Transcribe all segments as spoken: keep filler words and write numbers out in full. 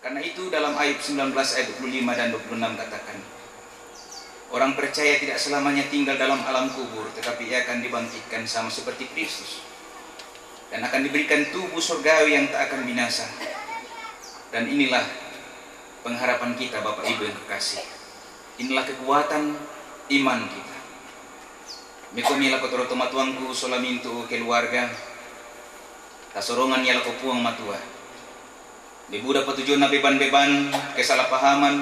Karena itu dalam Ayub sembilan belas ayat dua puluh lima dan dua puluh enam katakan, "Orang percaya tidak selamanya tinggal dalam alam kubur, tetapi ia akan dibangkitkan sama seperti Kristus dan akan diberikan tubuh surgawi yang tak akan binasa." Dan inilah pengharapan kita, Bapak Ibu yang kekasih. Inilah kekuatan iman kita. Meko mi lako toro tomatuangku sola mintu keluarga, tasorongan ia lako Puang Matua. Mebbu dapa tujunna beban-beban, kesalahpahaman,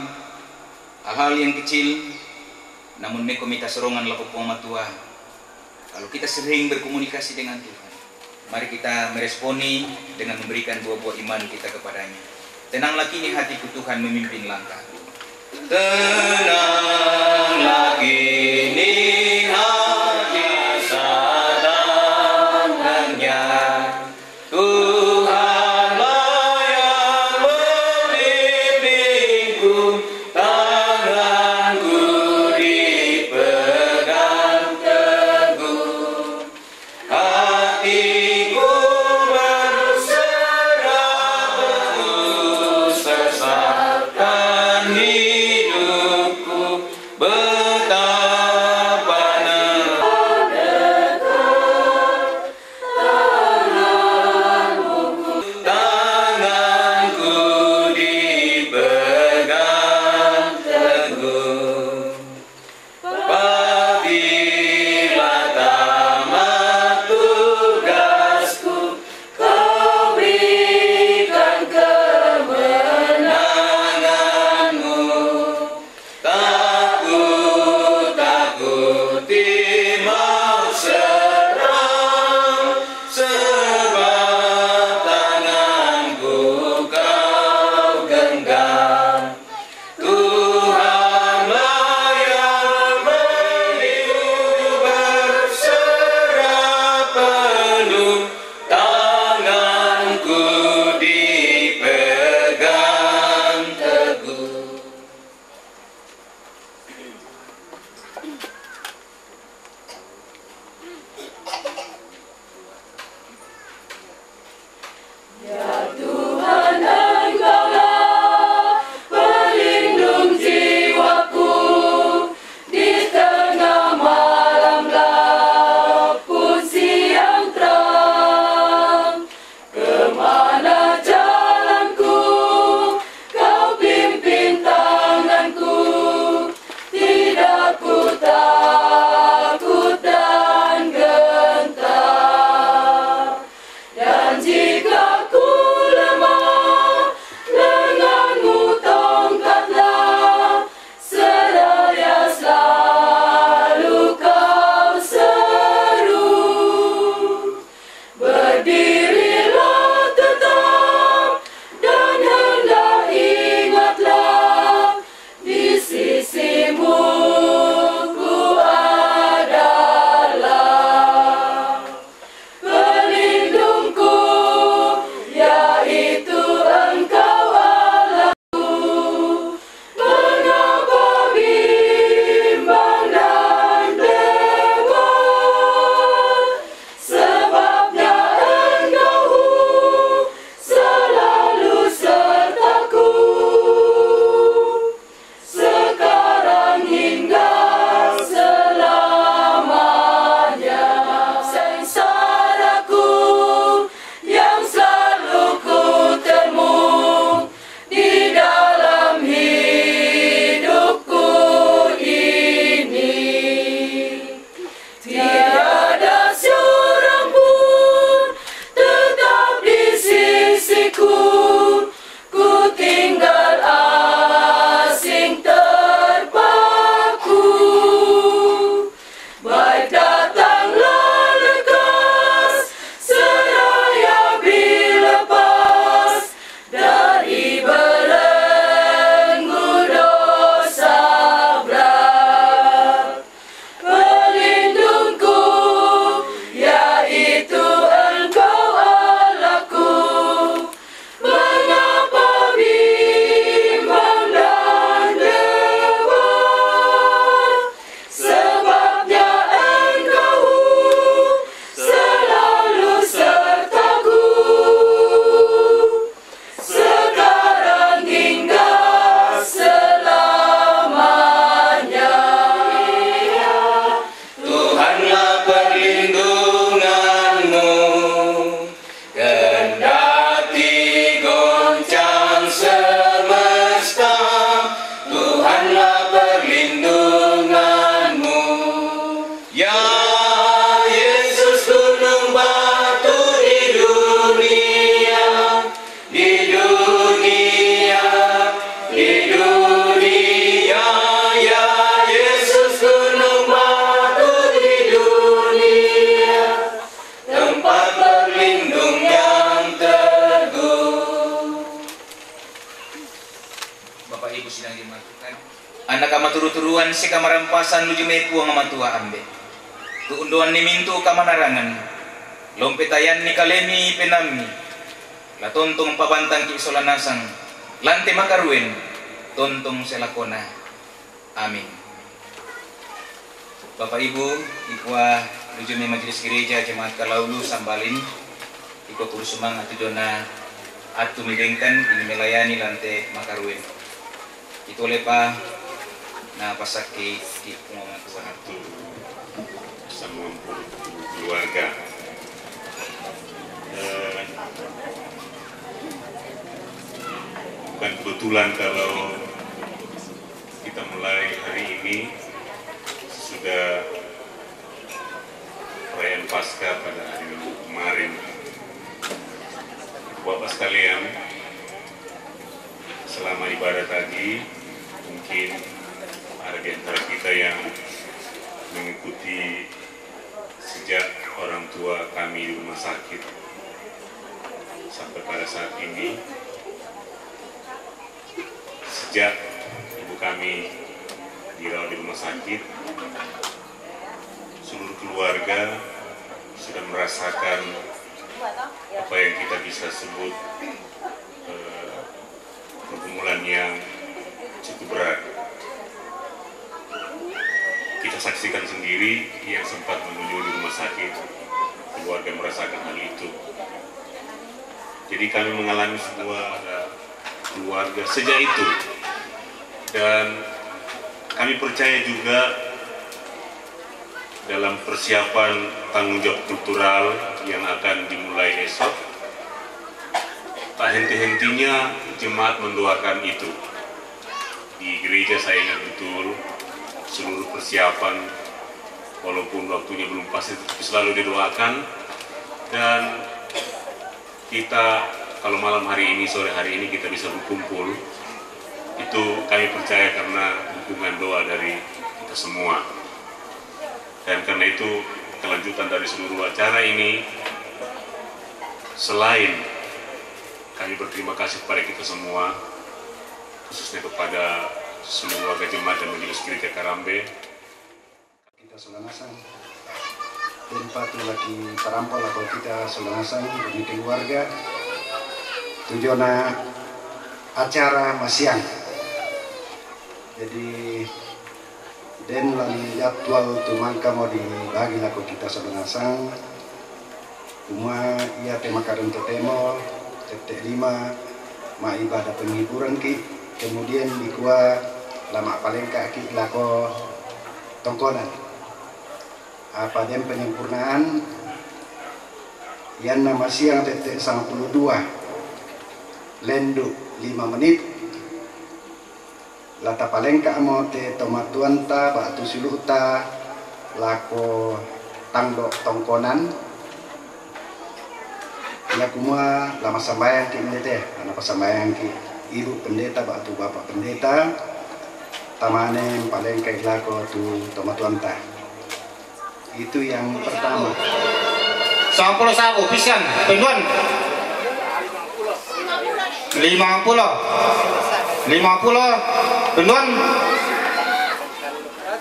hal-hal yang kecil, namun meko mi tasorongan lako Puang Matua. Kalau kita sering berkomunikasi dengan Tuhan, mari kita meresponi dengan memberikan buah-buah iman kita kepada-Nya. Tenanglah kini hatiku, Tuhan memimpin langkahku. Tenanglah kini hati sadangannya. Tuhanlah yang membimbingku, tanganku dipegang teguh. Hatiku berserah, Tuhan serahkan hidupku. Sidang Jumat tu kan. Anna kamaturu-turuan sikamarampas luju mai Puang Matua ambe'. Tu undoanni mintu' kamanarangan. Lompetayanni kalemi penammi. La tontong pabantangki' sola nasang. Lan te makarueng. Tontong silakona. Amin. Bapak Ibu, ikua luju mai Majelis Gereja Jemaat Kalaulu Sambalin, ikua puru sumanga' tu jona attu mibengkan ini melayani lan te makarueng. Itu lepa na pasakki ki Puang Matua. Satu, sama keluarga. Eh, bukan kebetulan kalau kita mulai hari ini, sudah perayaan Paskah pada hari Minggu kemarin. Bapak sekalian, selama ibadah tadi, mungkin ada di antara kita yang mengikuti sejak orang tua kami di rumah sakit sampai pada saat ini. Sejak ibu kami dirawat di rumah sakit, seluruh keluarga sudah merasakan apa yang kita bisa sebut, eh, pergumulan yang cukup berat. Kita saksikan sendiri yang sempat mengunjungi rumah sakit, keluarga merasakan hal itu. Jadi kami mengalami sebuah, eh, keluarga sejak itu. Dan kami percaya juga dalam persiapan tanggung jawab kultural yang akan dimulai esok, tak henti-hentinya jemaat mendoakan itu. Di gereja saya ingat betul seluruh persiapan, walaupun waktunya belum pasti, tetapi selalu didoakan. Dan kita, kalau malam hari ini, sore hari ini kita bisa berkumpul, itu kami percaya karena dukungan doa dari kita semua. Dan karena itu, kelanjutan dari seluruh acara ini, selain kami berterima kasih kepada kita semua, khususnya kepada seluruh warga jemaat dan Majelis Gereja Karambe, kita sola nasang. Den patu laki parampo lako kita sola nasang demi keluarga tu jona acara masiang. Jadi, den lan jadwal tu mangkamo dibagi lako kita sola nasang. Kumua iate makadang totemo, tette lima, ma ibadah penghiburan ki, kemudian dikua lama palengka ki lako tongkonan. Apa den penyempurnaan, ianna masiang tette sangpulo dua, lendu lima menit, La tapalengka'mo te tomatuanta ba'tu siulu'ta lako tangdo tongkonan, iya kumua la massambayangki' inde te, la napassambayangki' Ibu Pendeta ba'tu Bapak Pendeta, tamane mpalengka'i lako tu tomatuanta. Itu yang pertama. Sampulo sa'bu, pisan, penduan. Lima pulo. Lima pulo, penduan.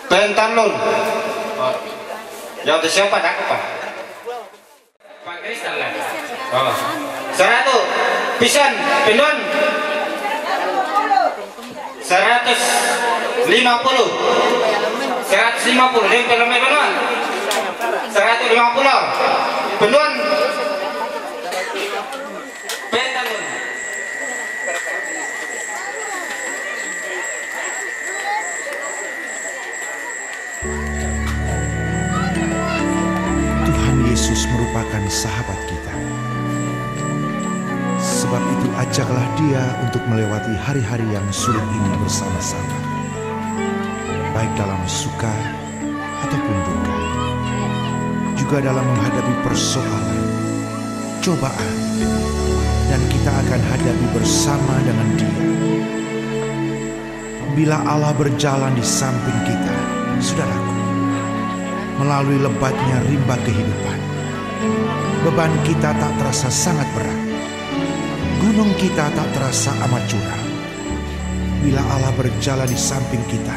Pentallun. Oh. Yang tu siapa, tak apa? Pak Kristal lah. Oh. Saratu'. Pisan, penduan. Saratus lima puluh. Saratus lima puluh. Dia pelame penduan. Saratus lima puluh. Penduan. Pentallun. Tuhan Yesus merupakan sahabat kita. Sebab itu, ajaklah Dia untuk melewati hari-hari yang sulit ini bersama-sama, baik dalam suka ataupun duka, juga dalam menghadapi persoalan, cobaan, dan kita akan hadapi bersama dengan Dia. Bila Allah berjalan di samping kita, saudaraku, melalui lebatnya rimba kehidupan, beban kita tak terasa sangat berat. Gunung kita tak terasa amat curam. Bila Allah berjalan di samping kita,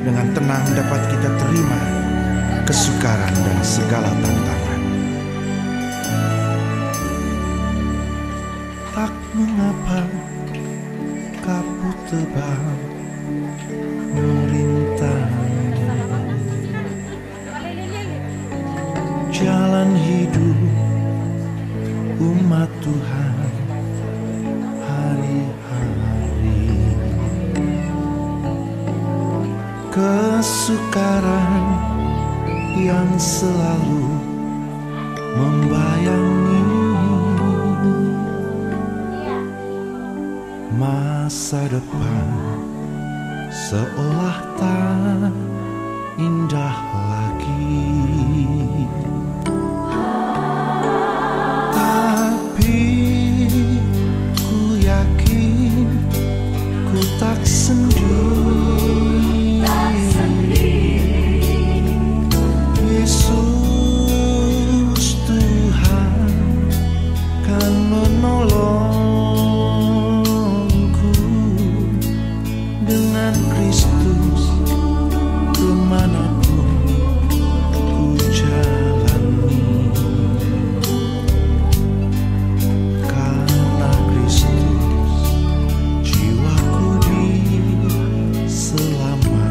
dengan tenang dapat kita terima kesukaran dan segala tantangan. Tak mengapa kabut tebal merintang, jalan hidup umat Tuhan hari-hari. Kesukaran yang selalu membayangi, masa depan seolah tak indah lagi. Tapi ku yakin ku tak sendiri. Yesus Tuhan kan menolongku. Dengan Kristus kemanapun ku jalani. Karena Kristus jiwaku diselamatkan.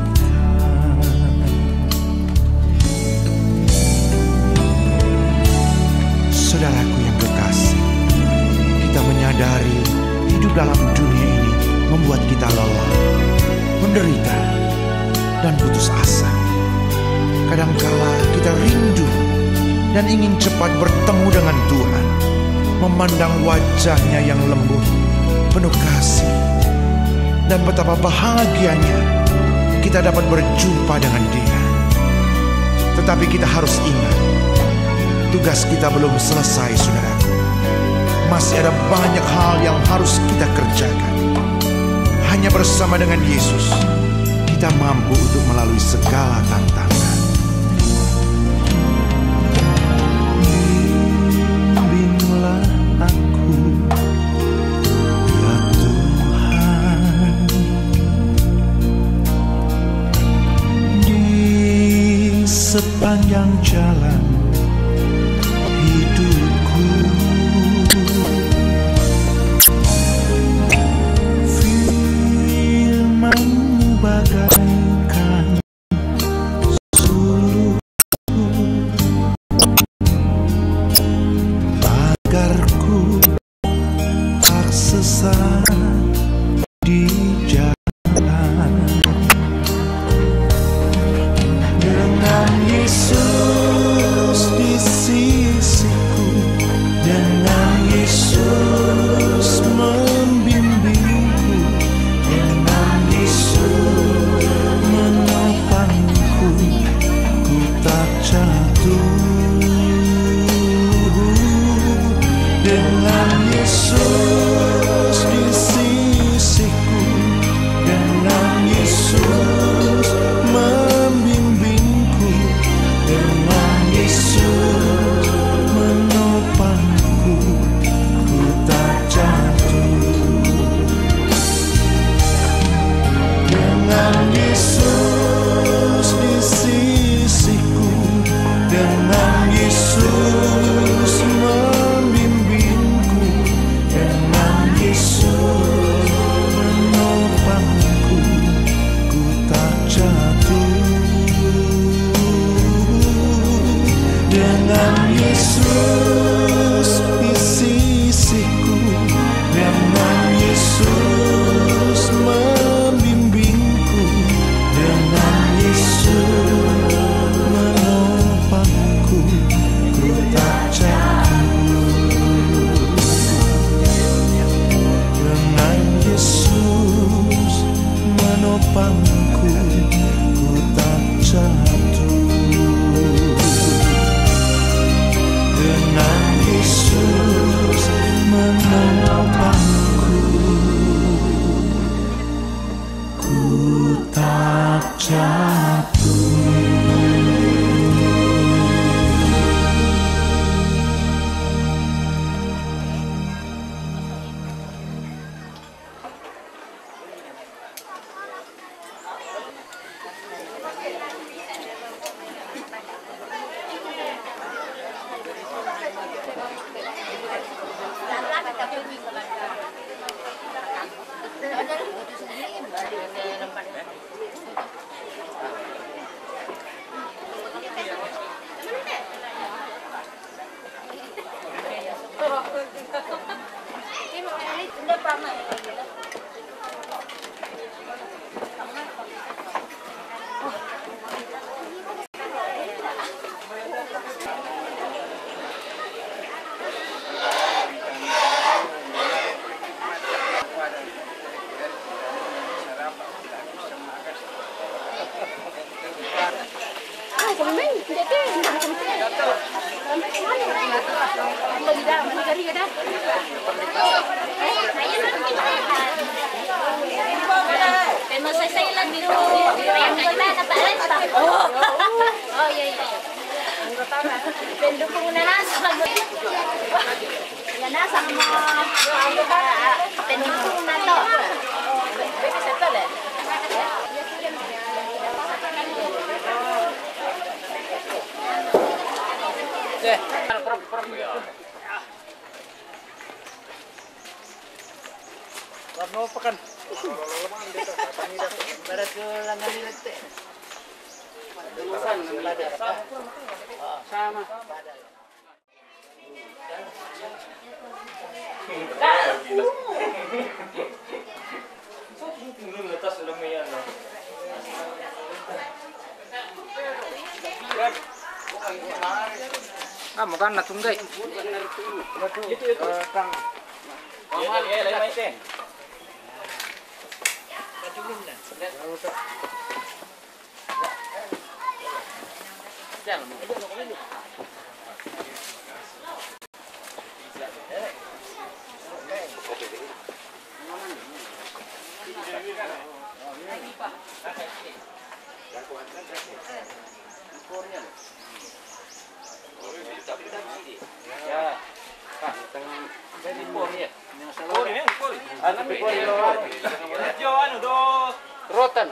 Saudaraku yang kekasih, kita menyadari hidup dalam dunia ini membuat kita lelah, menderita, dan putus asa. Kadangkala kita rindu dan ingin cepat bertemu dengan Tuhan, memandang wajahnya yang lembut, penuh kasih, dan betapa bahagianya kita dapat berjumpa dengan Dia. Tetapi kita harus ingat, tugas kita belum selesai, saudaraku. Masih ada banyak hal yang harus kita kerjakan. Hanya bersama dengan Yesus, kita mampu untuk melalui segala tantangan. Bimbinglah aku, ya Tuhan, di sepanjang jalan hidupku. Firman-Mu bagaikan suluh, agar ku tak sesat di jalan. Dengan Yesus Pero masasay lang dito. Kaya kaiba na pala. Oh, oh, yeah, yeah. Pendukung na lang sa pag- Yan na, sa mga pendukung na to. Warna apa kan? Barat ko lang nila, te. Sama. Ah, mo kan na tunggay. Rotan.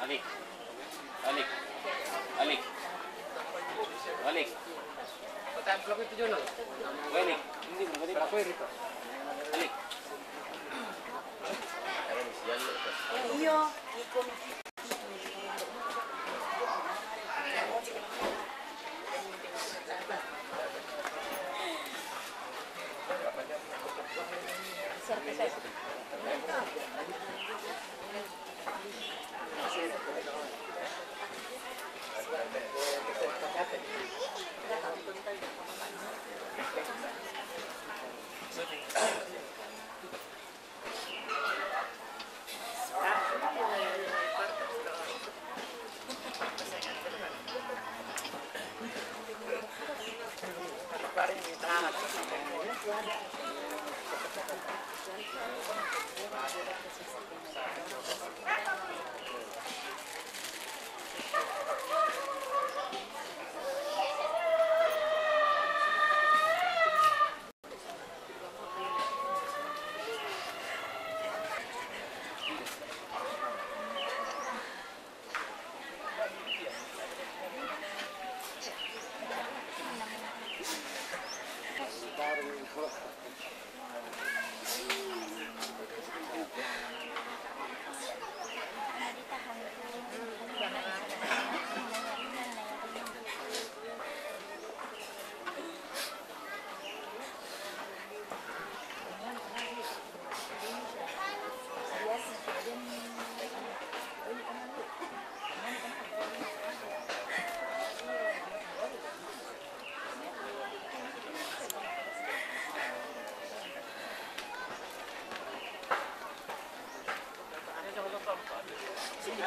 Alik. Alik. Alik. Alik. Alik. Alik. Iyo, iko.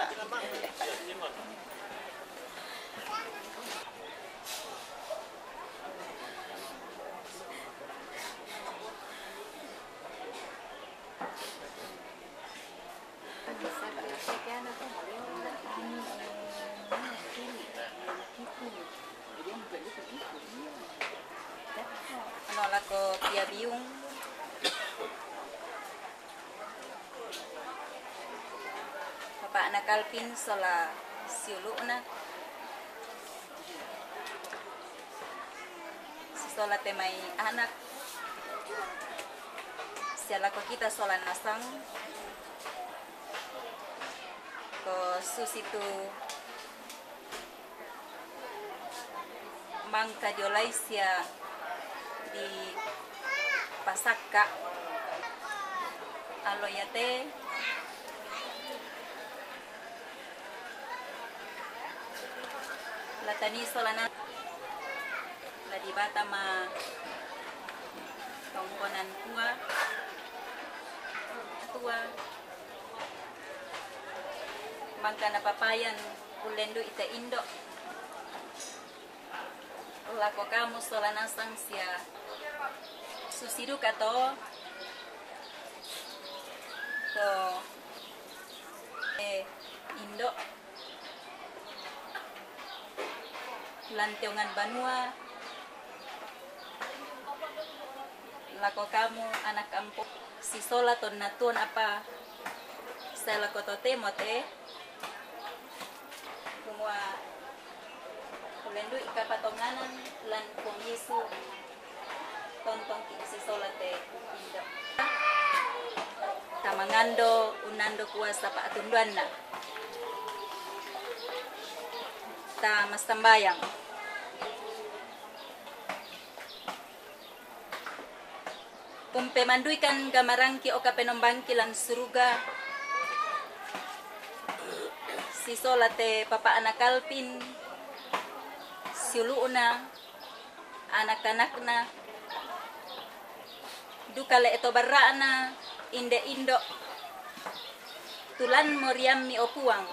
Anu lako pia biung. Bapa'na Kalpin sola siulu'na. Sisola te mai anak. Sia lako kita sola nasang. Ko susitu mangka dio lai sia dipasakka. Allo iate la tani solana la dibata ma tongkonan tua, tua mangka napapayan ullendu'i te indo'. Lako kamu sola nasang sia susi duka to ko, eh, indo' lan te ongan banua. Lako kamu anak ampo sisola tonna tuo apa sae lako totemo te, kumua ullendu'i kapatonganan lan Puang Yesu, tontongki' sisola te indo'. Tamangando unnando kuasa pa'tunduanna. Ta massambayang. Umpemanduikan gamarangki, o Kapenombangki lan suruga, sisola te papa'na Kalpin, siulu'na, anak-anakna, duka le to barra'na, inde indo', tu lan moriammi, o Puang.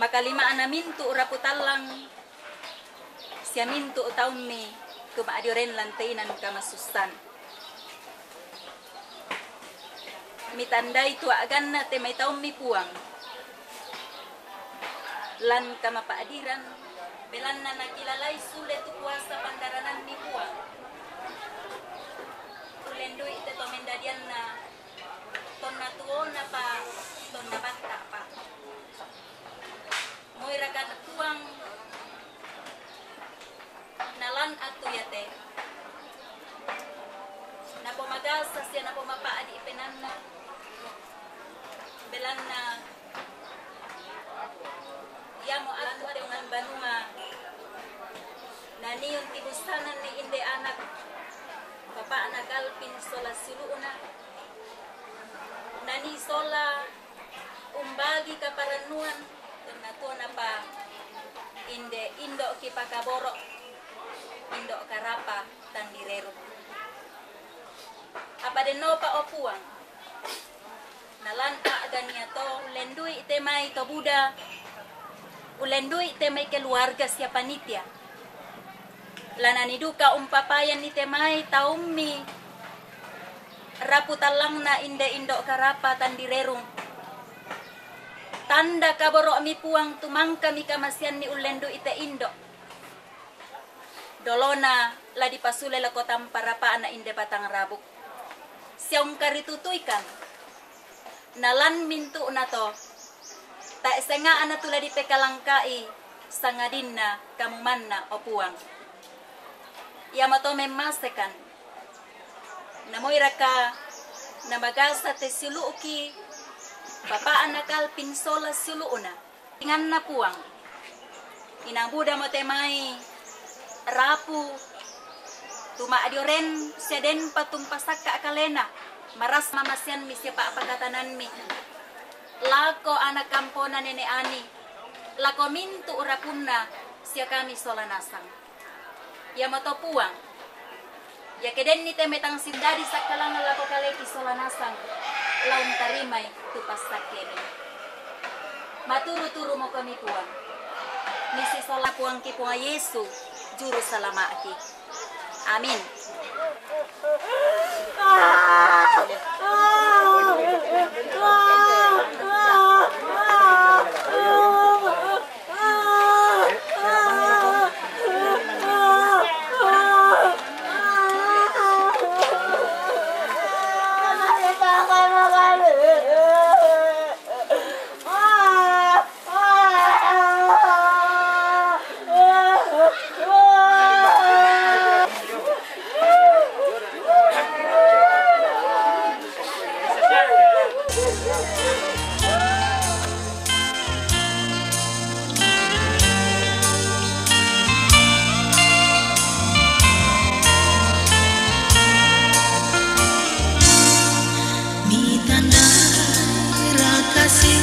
Makalima'na mintu' rapu tallang, sia mintu' taummi tu ma'dioren lan te inan kamasussan. Mitandai tu a'ganna te mai taummi, Puang, lan kamapa'diran, belanna nakilalai sule tu kuasa pandaranammi, Puang. Ullendu'i te to mendadianna tonna tuona pa tonna batta pa. Moiraka, Puang, nalan attu iate napomagasa sia napomapa'di' penaanna, belanna iamo attu te ongan banua nanii untibussananni inde anak, papa'na Kalpin sola siulu'na, nanii sola umbagi kaparannuan, tonna tuona pa inde indo' kipakaboro', indo' karapa tandirerung. Apa dennopa, o Puang, nalan a'gan iato, ullendu'i te mai to buda, ullendu'i te mai keluarga sia panitia. Lanani duka umpapayanni te mai taummi rapu tallangna inde indo' karapa tandirerung. Tanda kaboro'mi, Puang, tu mangkami kamaseanni ullendu'i te indo'. Dolona la dipasule lako tampa rapa'na inde batang rabuk. Sia ungkaritutuikan. Nalan mintu'na to, tae' senga'na tu la dipekalangka'i sangadinna kamumanna, o Puang. Iamoto memmasekan. Namoiraka namagasa te siulu'ki, papa'na Kalpin sola siulu'na. Inganna, Puang. Inang budamo te mai rapu tu ma'dioren sia denpa tumpasakka kalena, marasa mamaseanmi sia pa'pakatananmi lako anak kampona Nene' Ani, lako mintu' rapunna sia kami sola nasang. Iamoto, Puang, iake denni te mai tang sindadi sakkalangan lako kaleki sola nasang, Lao tarimai tu passakkemi. Maturu-turu mokoni Puang. Misi sala Puangki Puang Yesu, Juru Salama'ki. Amin. Mitandai rakasi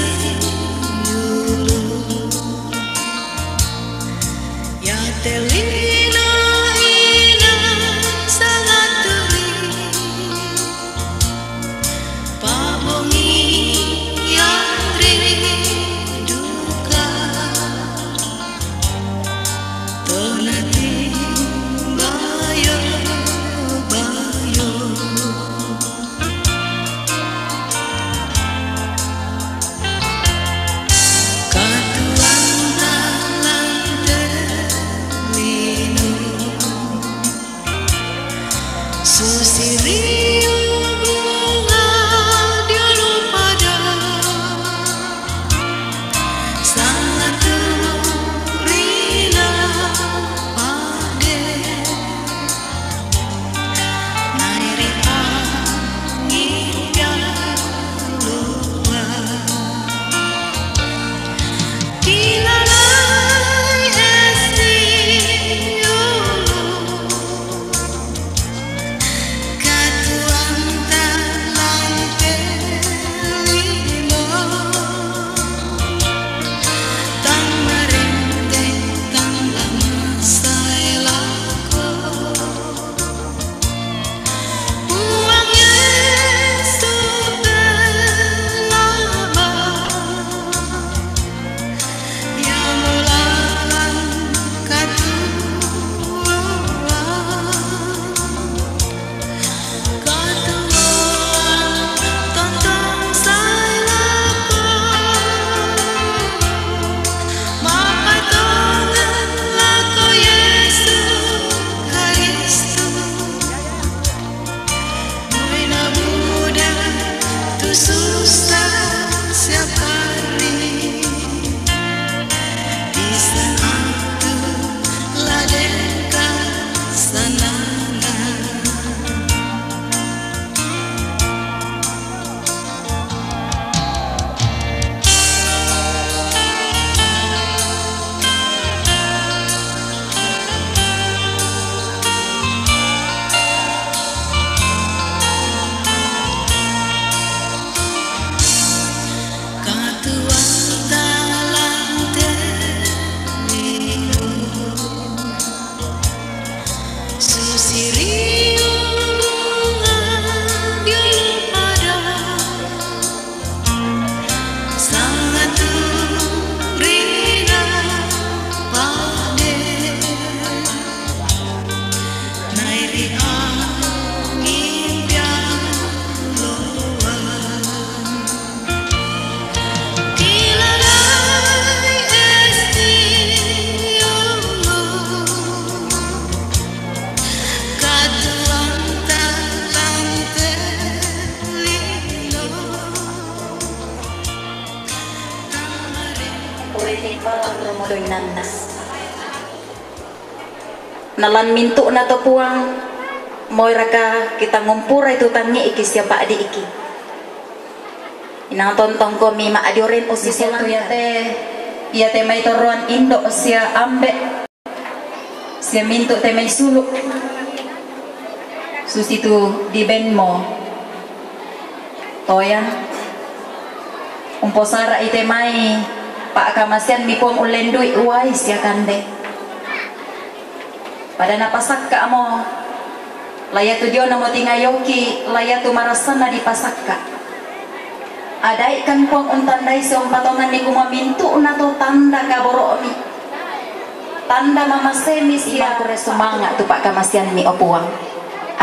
yulu. Ya telino ina sangaturi. Pabongi yang rinduka. Tonati bayo-bayo. Katuang talang telinu. Susiriu bunga diulu pada. Sangaturi na pade. Nairi angin pialua. Kilalai esti yulu. Katuang talang telinu. Tang marende, tang lama sai lako. Puang Yesu pelaba. Ya mulalang katuang. Katuang tontong sai lako. Mapatongan lako Yesu Karisto. Moi na buda tu susa siapari. Di saat tu ladengka sanana. Katuang talang telinu. Susiriu bunga diulu pada. Sangaturi na pade. Nairi angin pialua. Kilalai esti yulu. Katuang talang telinu. Uriting pala rumudoi nanna. Nalan mintu'na to Puang, moi raka kita ngumpurai tu tangngi'ki sia pa'di'ki. Inang tontongkomi ma'dioren usisolan. Iate, iate mai toroan indo' sia ambe', sia mintu' te mai sulu'. Susitu dibenmo. Toya, umposara'i te mai pa'kamaseanmi Puang ullendu'i uai sia kande. Pada napasakka'mo, la iatu dionamo tingayoki, la iatu marassanna dipasakka'. Adaikan Puang untandai siompatongan ni kumamintu'na to tanda kaboro'mi. Tanda mamasemi sia. Mangkure sumanga' tu pa'kamasiammi, o Puang.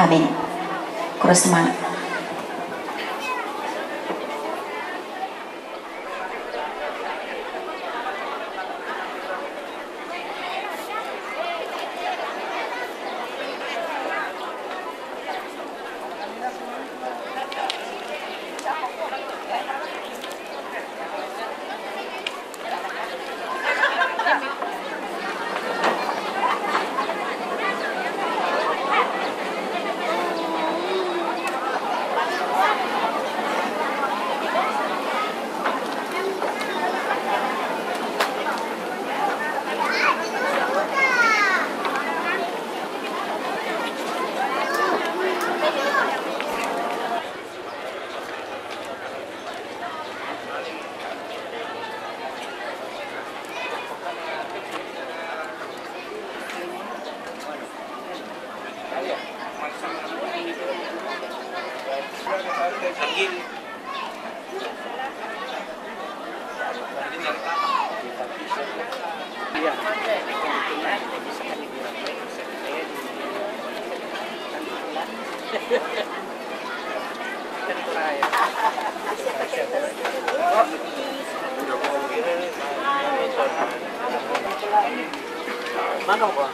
Amin. Kure sumanga'. Mana, Bang?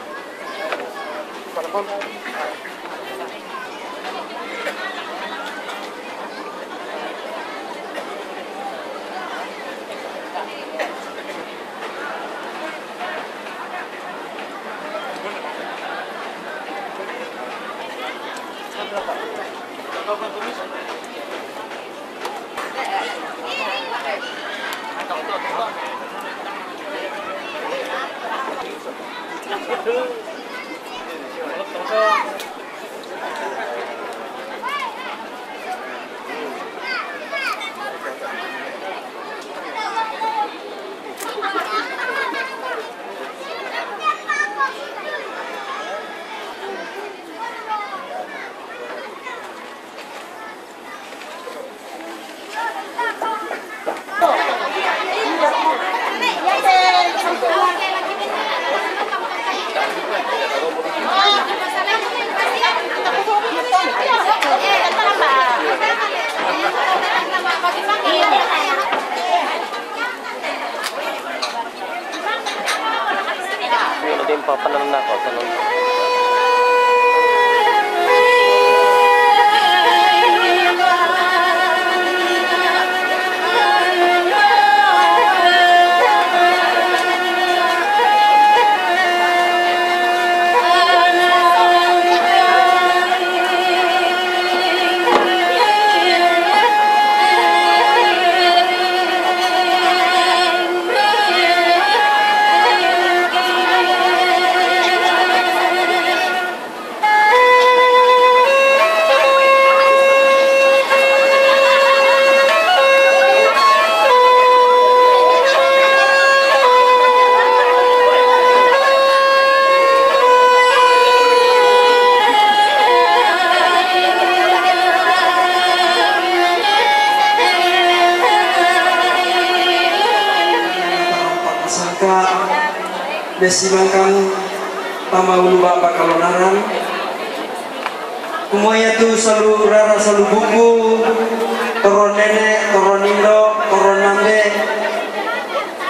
Hindi pa pananakot, ano? Sangka Desi Mangkang tama ulu bapa kalonaran. Kumua iatu salu rara salu buku, torro nene', torro nindo', torro nambe',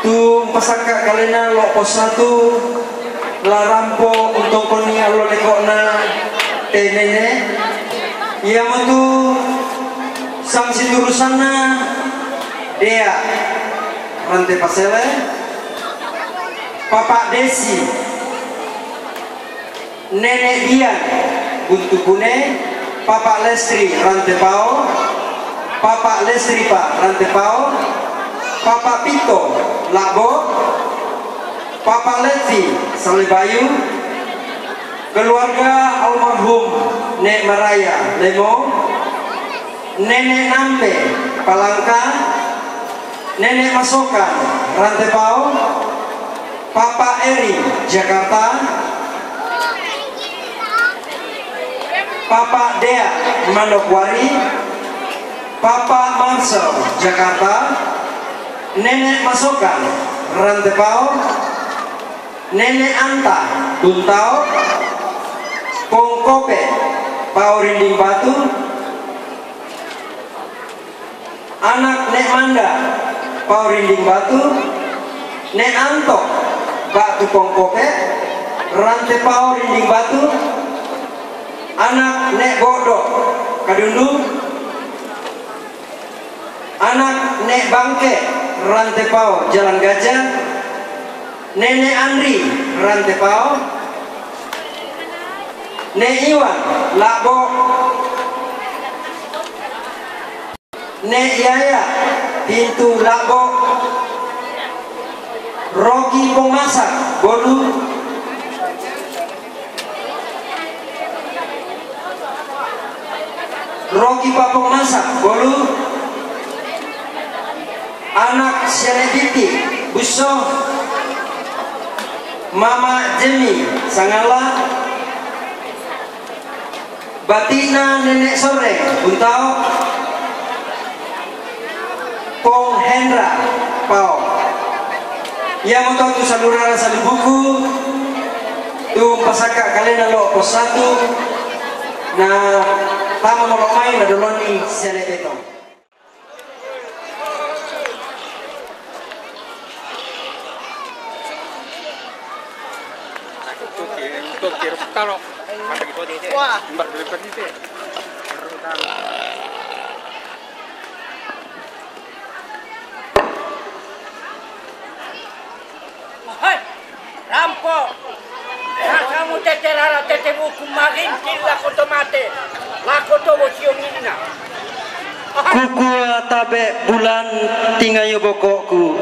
tu umpasakka kalena loppo satu, la rampo untongkonni allo leko'na te nene', iamotu sangsiturusanna Dea Rante Pasele, Papa Desi, Nene' Dian Buntu Bune, Papa Lestri Rantepao, Papa Lestripa Rantepao, Papa Pito Labo, Papa Leti Salebayu, keluarga almarhum Nek Maraya Lemo, Nene' Nambe Palangka, Nene' Masokan Rantepao, Papa Eri Jakarta, Papa Dea Manokwari, Papa Marcel, Jakarta. Nenek Masokan, Rantepao. Nenek Anta, Buntao. Pong Kope, Pao Rinding Batu. Anak Nek Manda, Pao Rinding Batu. Nek Anto, Batu Pong Kope. Rantepao Rinding Batu. Anak Nek Bodo, Kadundung. Anak Nek Bangke, Rantepao, Jalan Gajah. Nenek Andri, Rantepao. Nek Iwan, Labo. Nek Yaya, Pintu Labo. Rocky Pong Masak, Bolu. Rocky Papong Masak, Bolu. Anak Sianebiti, Buso. Mama Jemi, Sangala. Batina Nenek Soreng, Buntao. Pong Hendra, Pao. Ia moto tu saluran salubuku, tu pasaka kalena lo pos satu, na tama molo mai na doloni sele beto. Wah. Hai, rampok! Rasamu tete rara tete buku marintil lako to mate, lako to bosiong inna. Kukua tabe bulan tingayo bokokku,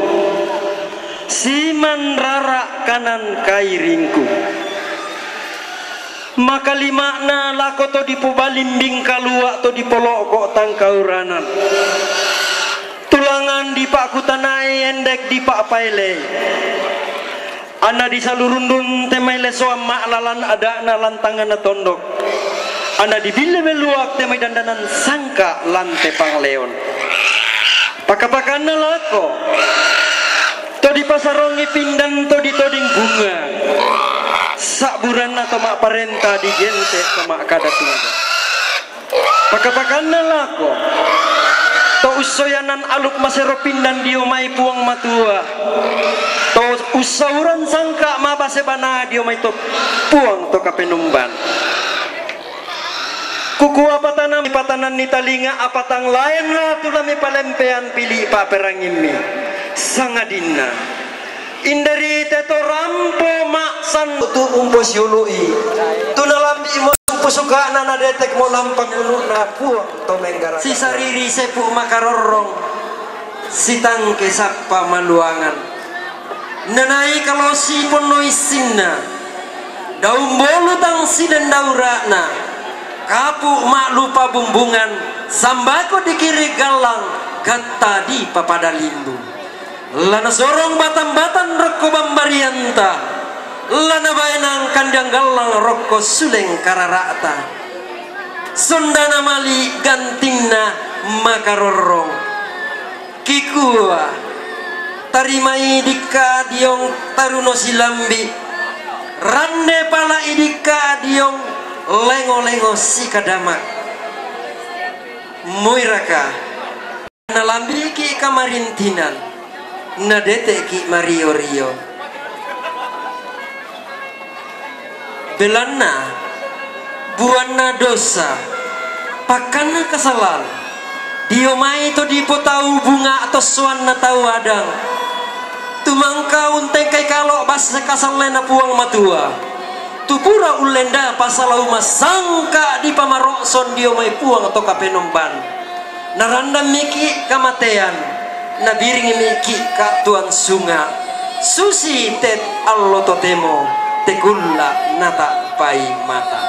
siman rara kanan kairingku. Makalimakna lako to dipobalimbing kaluak to dipolokok tangkauranan. Tulangan dipakkutanai endek dipakpaelei. Anna disalurundun te mai lesoan ma'lalan ada'na lan tanganna tondok. Anna dibille meluak te mai dandanan sangka lan te pangleon. Pakapakanna lako to dipasarongi pindan to ditoding bunga. Sa'buranna to ma'parenta digente to ma'kada tungga. Pakapakanna lako to ussoyanan aluk masero pindan dio mai Puang Matua, to ussauran sangka mabase bana dio mai to Puang to Kapenomban. Kukua patanami patananni talinga, apatang laenna tu la mipalempean pili pa'perangimmi, sangadinna indari te to rampo ma'san tu umposiului, tu nalambi mo pusuka'na nadetek mo lampang unukna Puang to menggaraka. Sisariri sepu makarorrong, sitangke sappa maluangan. Nanai kalosi ponno issinna, daun bolu tang sidendaura'na, kapu ma'lupa bumbungan, sambako dikiri gallang, gatta dipapada limbu. Lanasorong batang-batang rokko bambarianta, lanabaenang kandiang gallang rokko suleng karara'ta. Sondana mali gantinna makarorrong. Kikua, tarimai dikka diong taruno silambi, rande palai dikka diong lengo-lengo sikadamak. Muiraka, nalambiki kamarintinan, nadete'ki mario-rio. Belanna, buanna dosa, pakkanna kasalan, dio mai to dipotau bunga tossoanna tau adang. Tumangka untengkai kalo basse kasallena Puang Matua. Tu pura ullenda pasala umassangka dipamaro'son dio mai Puang to Kapenomban. Narandammiki kamatean, nabiringmiki ka'tuan sunga', susi te allo totemo tekulla nata'pai mata.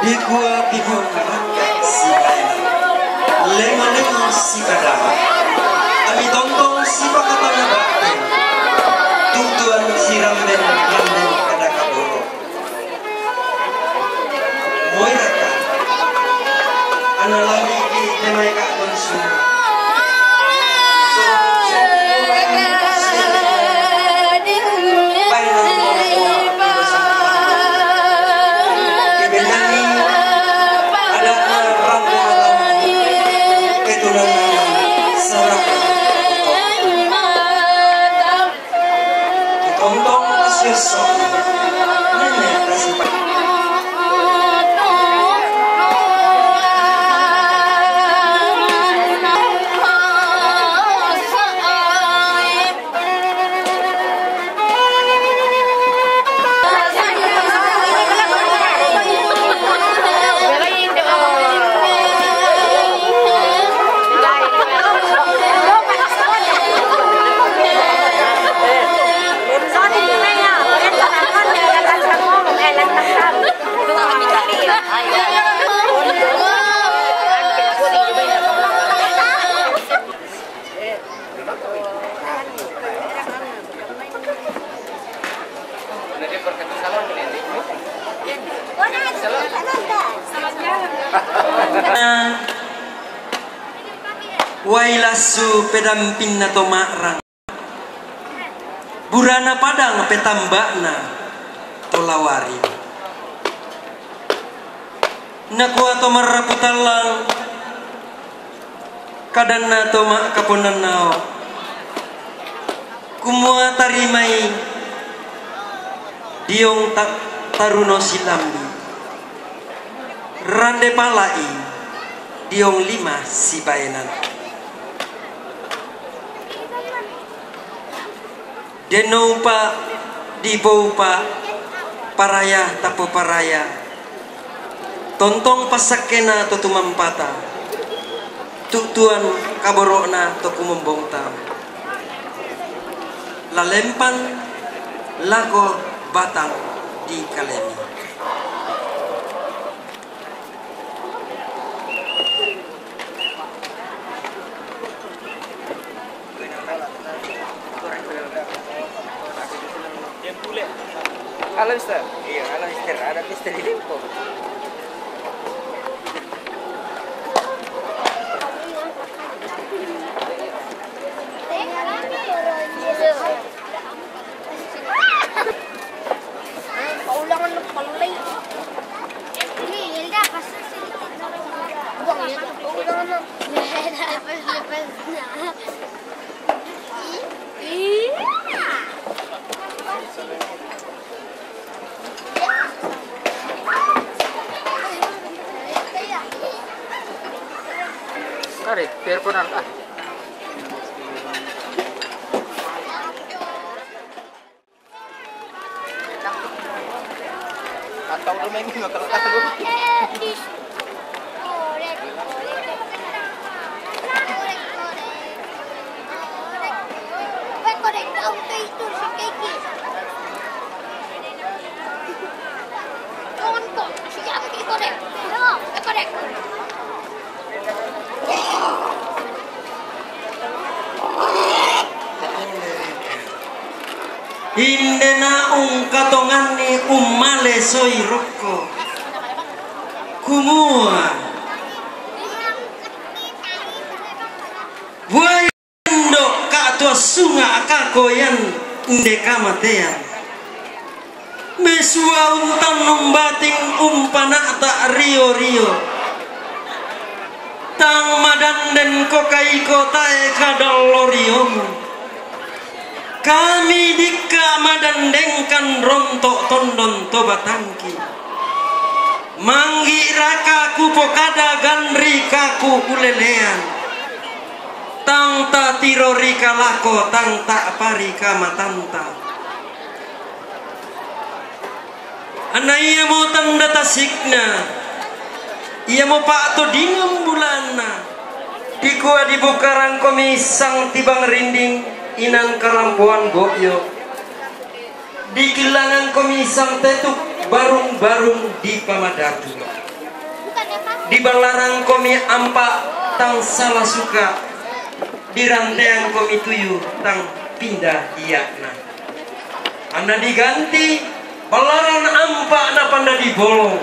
Dikua tibu rangka si baena, lengo-lengo si kadama, ami tontong si pakatana bakten, tutuan si ramben-ramben kada kaboro. Moi raka, ana lami di temai ka konsu. Wai lassu pedampinna to ma'rang. Burana padang petamba'na to lawari. Nakua to marrapu tallang, kadanna to ma'kaponnannao, kumua tarimai diong ta-, taruno silambi, rande pala'i diong lima sibaenan. Denno upa, dipoupa, paraya tapoparaya. Tontong passakkena to tumampata, tu'tuan kaboro'na to kumombongta. Lalempan lako batang di kalemi. Halo, Mister. Iya, halo, Mister. Ada Mister di Limpo. Paulangan ng palay. Hindi, Hilda, basta sa likod na lang. Buwang yun. Paulangan ng. Lepas, lepas na. Iya. Tarik, biar benar. Ah. Atau lu main di motor lu. Indena ungkatonganni ummale soi rokko. Kumua, wai ndo ka tuassunga ka koyan inde kamatean. Mesua untannung bating umpana'ta rio-rio. Tang madanden ko kaiko tae kadallo riomu. Kami dikka madandengkan ronto' tondon to batangki. Manggi' raka kupokada ganri kaku kulelean. Tang tatiro ri kalako, tang ta'pari kamatanta. Anna iamo tanda tasikna, iamo pa'todingeng bulanna, dikua dibukarangkomi sang tibang rinding inan karampoan bo'yo, dikillangangkomi sang tetuk barung-barung dipamadatu, diballarangkomi ampa' tang sala suka, diranteangkomi tuyu tang pinda iya'na. Anna diganti ballaran ampa'na panda dibolong,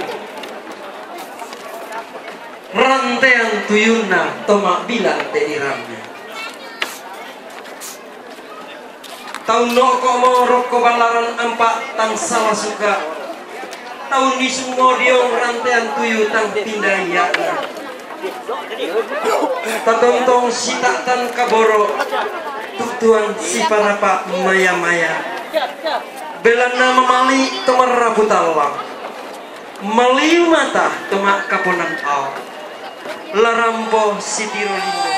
rantean tuyunna to ma'bilang te dirammi. Taunno'komo rokko ballaran ampa' tang sala suka, taunnisungngo diong rantean tuyu tang pinda iya'na. Tatontong sita'tan kaboro', tuttuang siparapa maya-maya. Belanna mamali' to marrapu tallang. Maliu mata to ma'kaponan ao. Larampo sitiro lindo.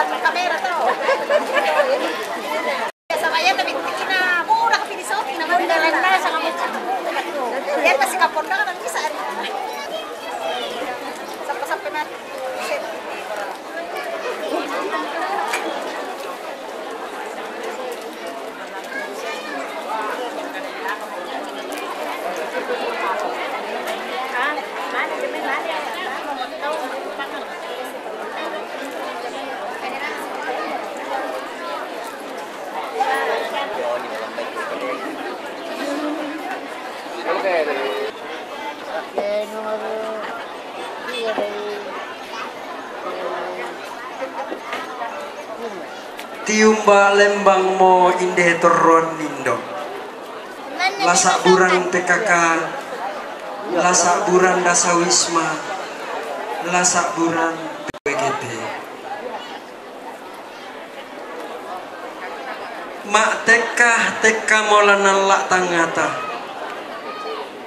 Kamera to. Sa kaya tabi kina mura ka pinisoting naman. Dalan na sa kamay. Yan pa si Kapon na ka nang isa. Sampa-sampa na. Tiumba lembang mo inde torron nindo. Lasa buran P K K, lasa buran dasa wisma, lasa buran P W G P. Ma tekka-tekka molan nalla tangngata.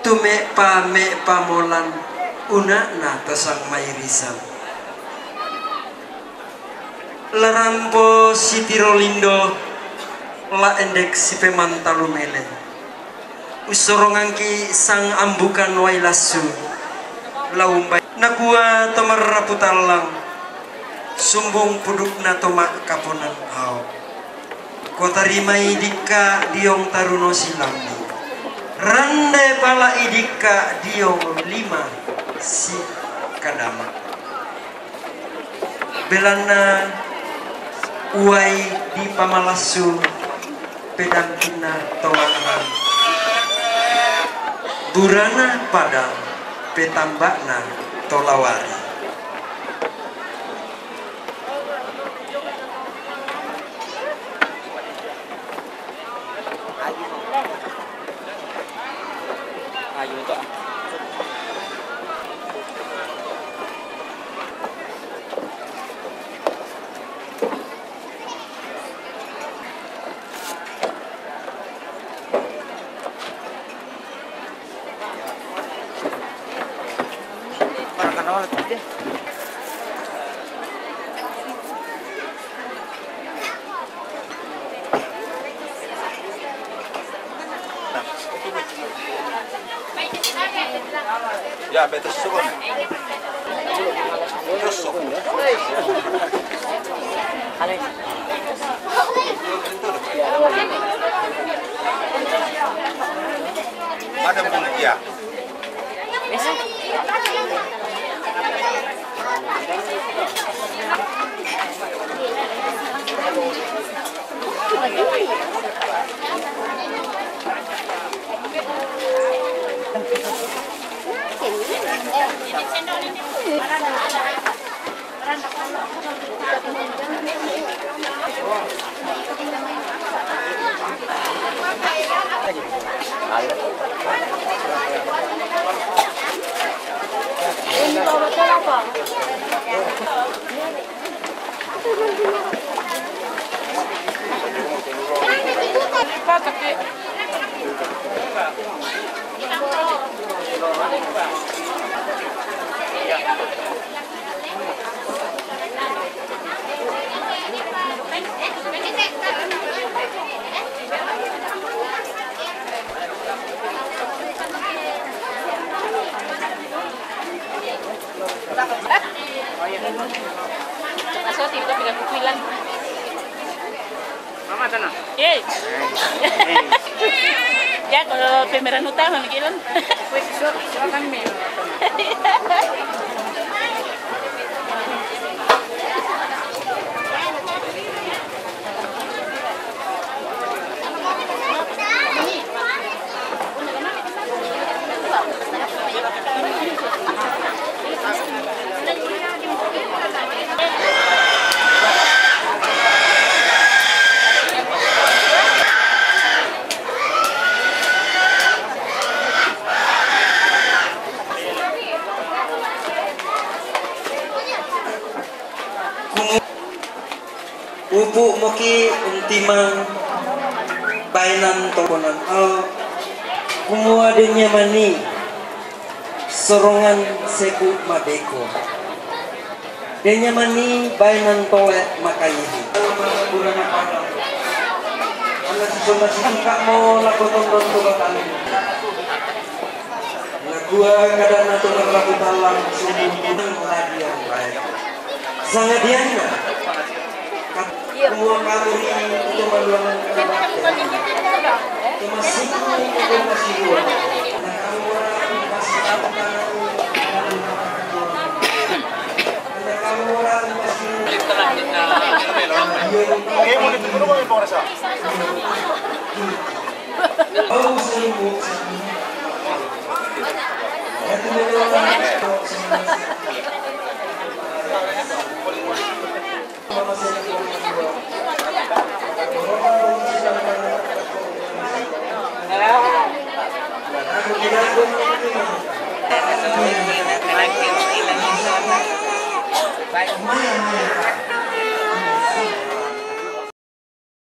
Tu me'pa-me'pa molan una'na to sang mairisan. La rampo sitiro lindo, la endek sipemantalu mele. Ussorongangki sang ambukan wai lassu, la umbai. Nakua to marrapu tallang, sumbung pudukna to makkaponan ao. Ko tarimai dikka diong taruno silambi. Rande palai dikka diong lima si kadama. Belanna uwai dipamalassu pedangkinna to Mangrang, burana pada petamba'na to Lawari. Ayo to. Ya, betul, syukur. Terus, syukur. Ada pun, ya. Masuk, tiba-tiba pindah kukulan. Mama sana. Eh. Ya, kalau pemeran utama lagi, Lan. Wis, so, silakan, Mi. Kumu-, upu' moki' untimang baenan tokonan ao, kumua dennia mani sorongan seku' mabeko. P Kenya mani baenan tole makaidi. Ala sisonda sitika mo lako tondon to batang. Nakua kadana to marlaku talang sumbu kunang ladian bae. Sangadianna. Mua kamuri ito maluang. Ito masiku ito masiku. Nakamura pasti.